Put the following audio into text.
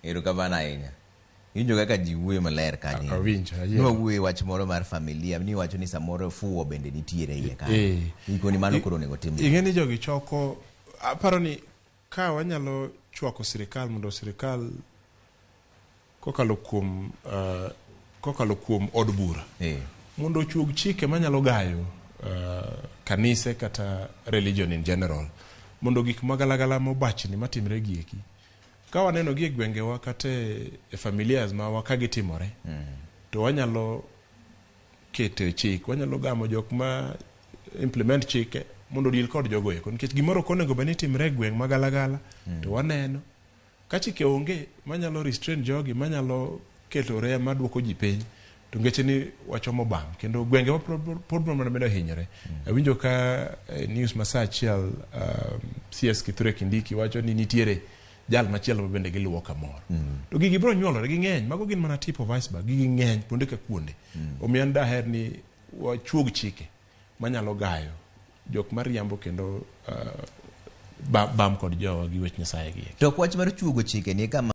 Erokamano ahinya. Iwinjo kaka ji wuoyo maler kanyo. Awinjo, ayie. Ni wawuoyo e wach moro mar familia, ni wacho ni samoro fuwo bende nitiere iye kanyo. Eh. Ikoni mano koro onego tim. Ing'e ni jogi choko aparo ni ka wanyalo chwako sirikal mondo sirikal kokalo kuom uh, kokalo kuom od bura Eh. mondo ochuog chike manyalo gayo uh, kanise kata religion in general mondo gik magalagala mobachni matimre gieki ka waneno gi e gwengewa kata e, e familias mawa ka gitimore to wanyalo keto e chik wanyalo gamo jok ma implement chike mondo odil kod jogo eko nikech gimoro ok onego bed ni timre e gweng' magalagala to waneno ka chike onge manyalo restrain jogi manyalo keto rea maduoko ji piny to ngeche ni wachomo bam kendo gwenge ma pod pod biro mana medo hinyore awinjo ka eh, news ma saa achiel CS Kithure Kindiki wacho ni nitiere jal machielo ma bende giluwo kamoro to gigi biro nyuolore ging'eny mago gin mana tip of iceberg gigi ng'eny kuonde ka kuonde omiyo an daher ni wachuog chike manyalo gayo jok mariambo kendo uh, bam kod jowa gi wech Nyasaye gi To ok wach mar chuogo chike ni kama